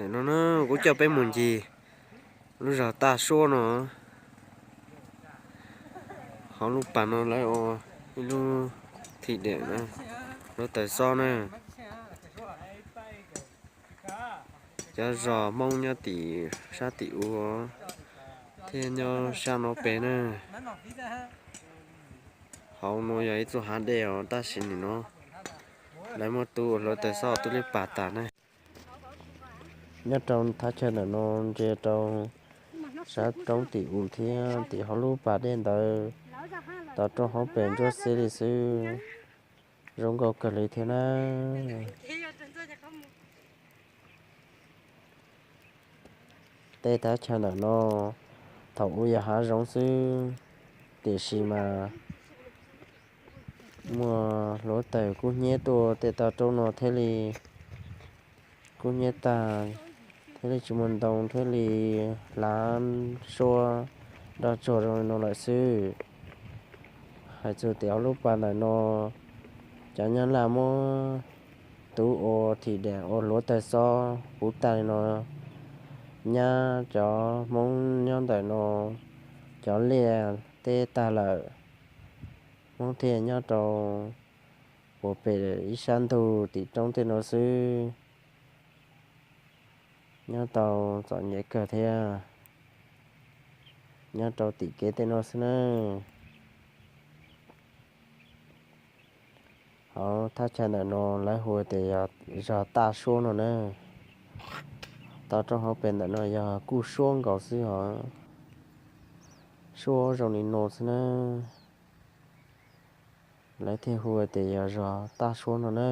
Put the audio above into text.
No na, kuv coj peb mus ncig lub zos Taj Suab no. Hauv lub pas no lawv ua ib lub thim dem na, lub taws xob na. Cov zos Hmoob nyob tim sab tim ub thiab nyob sab no pem na. Hauv no yog ib txoj hav dej os, tab sis nim no lawv muab tu ua hluav taws xob twb liab pas tas na. Nyob rau thaj chaw ntawm no ntsia rau sab roob tim ub thiab tim hauv lub pas dej ntawd, tau roob hauv pes ntsuab xiab li xwb, zoo nkauj kawg li thiab na. Tej thaj chaw ntawm no thaum ub yog hav zoov xwb, tiam sis mas muaj hluav taws kub hnyiab tuaj tej toj roob no thiaj li kub hnyiab tag, thiaj li tsis muaj ntoo, thiaj li hlav suab nroj tsuag zoo li no lawm xwb. Hais txog tim hauv lub pas ntawm no, cov Nyab Laj muab tu ua thim dem ua hluav taws xob puv tag li no, nyab cov Hmoob nyob ntawm no, cov liaj teb tag lawm, Hmoob thiaj nyob rau puag pem ib sab ntug tim roob tej no xwb, nyob tau txom nyem kawg thiab, nyob rau tim kev tej no xwb na. Hauv thaj chaw ntawm no lawv hu tias yog zos Taj Suab no na. Toj roob hauv pes ntawm no yog kuj suab nkaus xwb os, suab zoo li no xwb na, lawv thiaj hu tias yog zos Taj Suab no na.